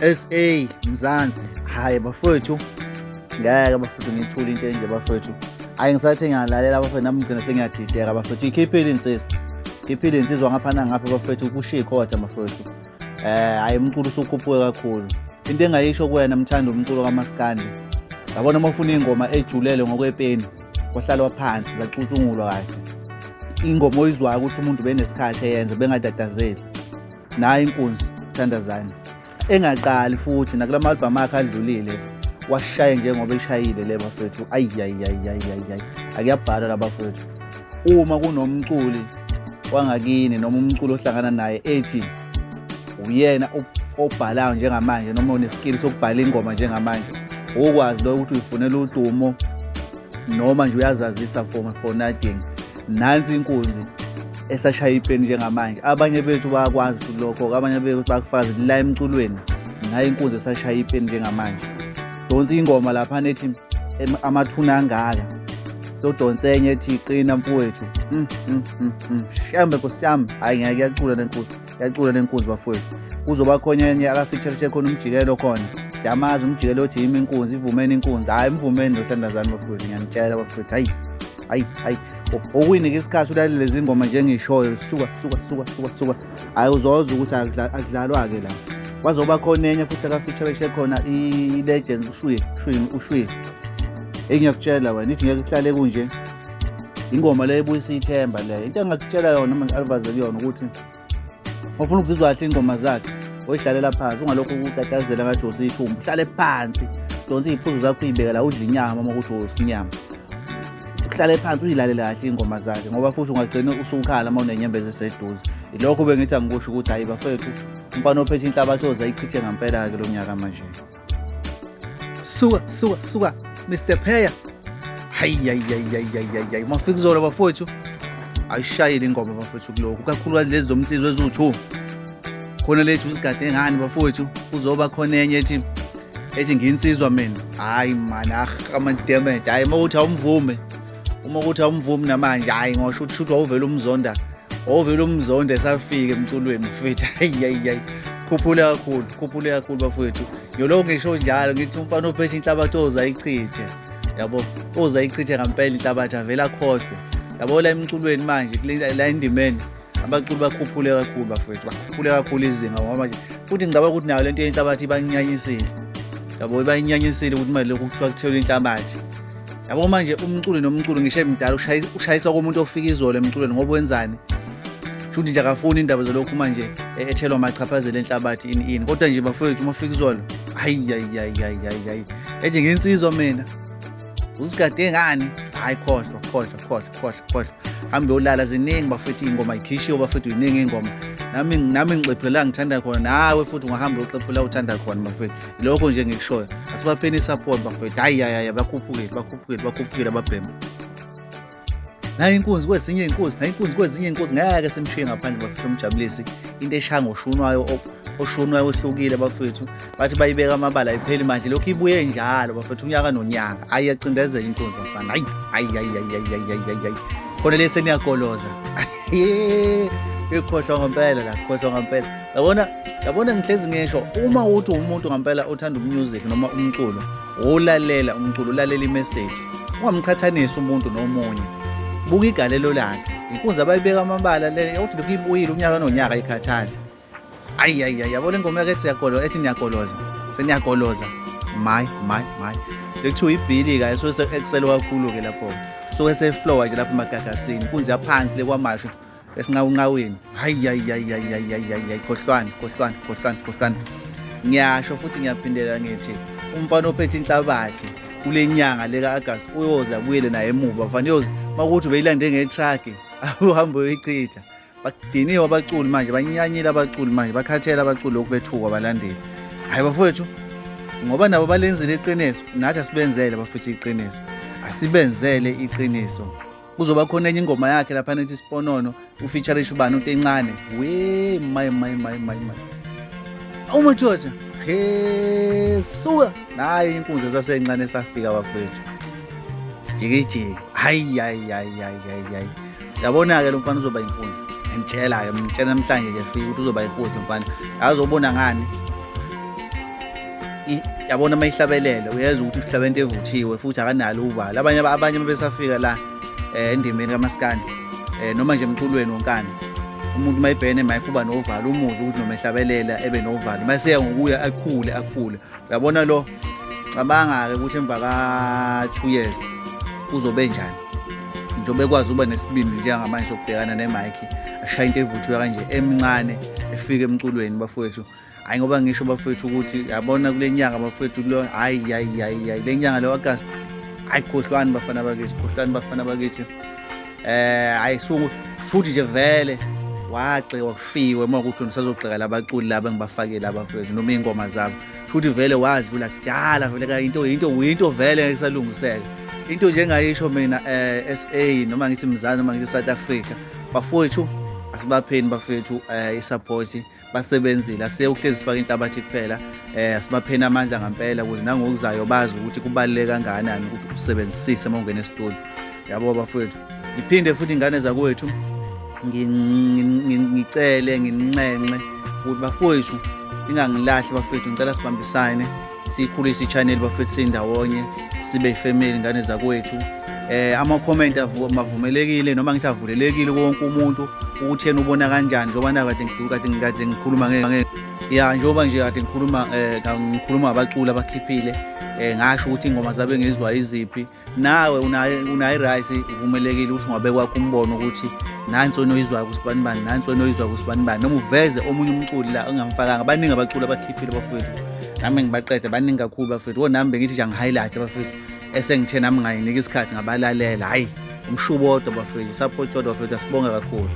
SA Mzansi. Hayi bafowethu, ngeke bafowethu ngithule into enje bafowethu. Hayi ngisathe ngiyalalela bafowethu, nami ngigcina sengiyadideka bafowethu. Ikhiphile insizwa, ikhiphile insizwa ngapha nangapha bafowethu, kushiye ikhotha bafowethu. Hayi umculo usukhuphuke kakhulu. Into engayisho kuwena mthanda umculo kaMaskandi, yabona uma ufuna ingoma ejulele ngokwepeni, kwahlalwa phansi zacutshungulwa kahle ingoma oyizwayo ukuthi umuntu benesikhathi eyenza bengatatazeli. Nayo inkunzi Thandazani engaqali futhi nakulama album akhe adlulile washaye njengoba eshayile le bafethu. Ayi ayi ayi ayi ayi, akuyabhalwa la bafethu. Uma kunomculi wangakini noma umculi ohlangana naye ethi uyena obhalayo njengamanje noma uneskill sokubhala ingoma njengamanje, ukwazi lo ukuthi uyifunela udumo noma nje uyazazisa for nothing. Nansi inkunzi esashaya ipeni njengamanje. Abanye bethu bayakwazi futhi lokho, abanye bethu bayakufakaza la emculweni. Nayo inkunzi esashaya ipeni njengamanje, donsa ingoma lapha nethi amathuna angaka, sodonsa enye ethi qina mfowethu. Shembe nkosi yami, hhayi ngeke, kuyacula lenkunzi, yacula lenkunzi bafowethu. Kuzoba khona enye akafeaturishe khona umjikelo khona, siyamazi umjikelo othi yimi inkunzi, ivumeni inkunzi. Hhayi imvumeni lo Thandazani bafowethu, ngiyanitshela bafowethu. Hayi hayi hayi, okuyinika isikhathi ulalele lezi ngoma njengishoyo, suka suka suka suka suka, hhayi uzozwa ukuthi akudlalwa-ke la. Kwazoba khona enye futhi akafeaturishe khona i-legends ushuye ushuye ushuye, engiyakutshela wena ithi ngeke kuhlale kunje. Ingoma leyo ibuyisa ithemba leyo. Into engingakutshela yona noma ngi-advise kuyona ukuthi ufuna ukuzizwa kahle ingoma zakhe, oyihlalela phansi, ungalokhu utatazela ngathi usiyithumbu. Uhlale phansi, donsa iy'phuzo zakho, uyibeke la, udle inyama uma kuthi usinyama, uhlale phansi uyilalele kahle iy'ngoma zakhe, ngoba futhi ungagcina usukhala uma unenyembezi eseduze. Ilokho bengithi angikusho ukuthi hhayi bafethu, umfana ophethe inhlabathi oze ayichithe ngampela-ke lo nyaka manje. Suka suka suka Mr Pheya, hayi hayi hayi hayi hayi hayi, mafika izolo bafowethu, ayishayile ingoma bafowethu kulokhu, kakhulukazi lezi zomsizwe eziwu-2 khona lethu uzigade ngani bafowethu. Kuzoba khona enye ethi nginsizwa mina. Hayi man, ah dammit, hayi uma uthi awumvume, uma ukuthi awumvumi namanje, hayi ngosho ukuthi wawuvele umzonda, wawuvele umzonda esafika emculweni mfethu. Hayi hayi hayi, khuphule kakhulu, khuphule kakhulu bafowethu. Ngiyolokhu ngisho njalo ngithi umfana ophethe inhlabathi oza ayichithe, yabo, oza ayichithe ngampela inhlabathi, avele akhohlwe, yabo. La emculweni manje, la endimeni, abaculi bakhuphule kakhulu bafowethu, bakhuphule kakhulu izinga, ngoba manje futhi ngicabanga ukuthi nayo lento yenhlabathi ibayinyanyisile, yabo, ibayinyanyisile ukuthi manje lokhu kuthiwa kuthelwa inhlabathi, yabo. Manje umculo nomculo ngisho emdala ushayiswa komuntu ofika izolo emculweni, ngoba wenzani shuthi nje akafuni indaba zalokhu manje ethelwa amachaphazelo enhlabathi ini ini. Kodwa nje bafowethu, uma ufika izolo, hayi hayi hayi hayi hayi hayi, eje nginsizwa mina, uzigade ngani? Hayi khohlwa khohlwa khohlwa khohlwa khohlwa, hambe uyolala. Ziningi bafethu iy'ngoma ikhishiwe bafethu, yiningi iy'ngoma. Nami ngixephula ngithanda khona, nawe futhi ungahamba uyoxephula uthanda khona bafethu. Lokho nje ngikushoyo, asibapheni i-support bafethu. Hayi hayi hayi, bakhuphukile, bakhuphukile, bakhuphukile ababhemu. Nayo inkunzi kwezinye iy'nkunzi, nayo inkunzi kwezinye iy'nkunzi, ngeke simshiye ngaphandle bafethu. Umjabulisi into eshaya ngoshunwayo, oshunwayo ohlukile bafethu, bathi bayibeka amabala ayipheli manje, lokhu ibuye njalo bafethu unyaka nonyaka. Hayi iyacindezela inkunzi bafana. Hayi hayi hayi hayi hayi hayi hayi hayi, khona le seniyagoloza, ikhohlwa ngempela la, khohlwa ngempela. Yabona yabona, ngihlezi ngisho, uma uthi umuntu ngempela othanda umusic noma umculo, ulalela umculo, ulalela imessage, ungamqhathanisi umuntu nomunye, buka igalelo lakhe. Inkunzi abayibeka amabala le uthi lokhu ibuyile unyaka nonyaka, ikhathali. Ayi ayi ayi, yabona ingoma yakhe ethi siyagolo, ethi niyagoloza, seniyagoloza, my my my, lekuthiwa ibhili-ke ayisuke ekuselwa kakhulu-ke lapho, suke seflowa nje lapho emagagasini, inkunzi yaphansi le kwamashu esinqawunqawini. Hayi hayi hayi hayi hayi hayi hayi hayi, khohlwani khohlwani khohlwani khohlwani. Ngiyasho futhi ngiyaphindela ngithi umfana ophethe inhlabathi kule nyanga le ka-August uyoze abuyele naye emuva mfana, uyoze makuthi ubeyilande ngetruck, uhambe uyoyichitha. Badiniwe abaculi manje, banyanyile abaculi manje, bakhathele abaculi lokhu bethukwa abalandeli. Hhayi bafowethu, ngoba nabo balenzile iqiniso, nathi asibenzele bafethu iqiniso, asibenzele iqiniso. Kuzoba khona enye ingoma yakhe lapha nethi Siponono, ufeaturisha ubani, uNtencane. We my my my my my, umadoda, he suka, nayi inkunzi esasencane esafika bafethu, jikijiki. Hayi hayi hayi hayi hayi hayi, yabona-ke lo mfana uzoba inkunzi, ngitshela-ke, ngitshela namhlanje nje fika ukuthi uzoba inkunzi lo mfana. Azobona ngani? Yabona uma ihlabelele uyezwa ukuthi uhlabela into evuthiwe futhi akanalo uvalo. Abanye besafika la endimeni kamaskandi, noma nje emculweni wonkana, umuntu uma ebhene mic uba novalo, umuzwe ukuthi noma ehlabelela ebe novalo, mase ngokuya akhule akhule. Uyabona lo, cabanga-ke ukuthi emva ka-2 years uzobe njani, njengoba ekwazi ukuba nesibindi njengamanje sokubhekana ne-mic, ashaya into evuthiwe kanje emncane, efike emculweni bafowethu. Hayi, ngoba ngisho bafowethu ukuthi yabona kule nyanga bafowethu lo, hayi hayi hayi hayi, le nyanga lo August, hayi, khohlwani bafana bakithi, khohlwani bafana bakithi. Hayi, suku futhi nje vele wagxekwa kufiwe uma ukuthi usazogxeka labaculi laba engibafakile abafowethu noma iy'ngoma zabo, futhi vele wadlula kudala vele ka into vele esalungiseka. Into nje engayisho mina, SA noma ngithi Mzansi noma ngithi South Africa bafowethu, asibapheni bafethu i-support. Basebenzile, asiyekuhlezi sifake inhlabathi kuphela. Asibapheni amandla ngempela ukuze nangokuzayo bazi ukuthi kubaluleke kangakanani ukuthi usebenzisise uma ungena esitudio, yabo bafowethu. Ngiphinde futhi, ingane zakwethu, ngicele, nginxenxe ukuthi bafowethu ningangilahli bafowethu. Ngicela sibambisane siyikhulise i-channel bafethu, sindawonye, sibe ifamily, ingane zakwethu. Ama-comment mavumelekile, noma ngithi avulelekile wonke umuntu ukuthi yena ubona kanjani, njengoba na kade ngikhuluma ya, njengoba nje kade ngikhuluma ngabaculi abakhiphile, ngasho ukuthi ingoma zabe ngizwa iziphi. Nawe unayo i-right, uvumelekile ukuthi ungabeka kwakho umbono ukuthi nansi onoyizwayo kusibanibani, nansi onoyizwayo kusibanibani, noma uveze omunye umculi la ongamfakanga. Baningi abaculi abakhiphile bafowethu, nami ngibaqede, baningi kakhulu bafowethu. Nami bengithi nje angi-highlight bafowethu esengithe nami ngayinika isikhathi ngabalalela. Hhayi, umshubo wodwa bafowethu, support yodwa bafowethu, asibonge kakhulu.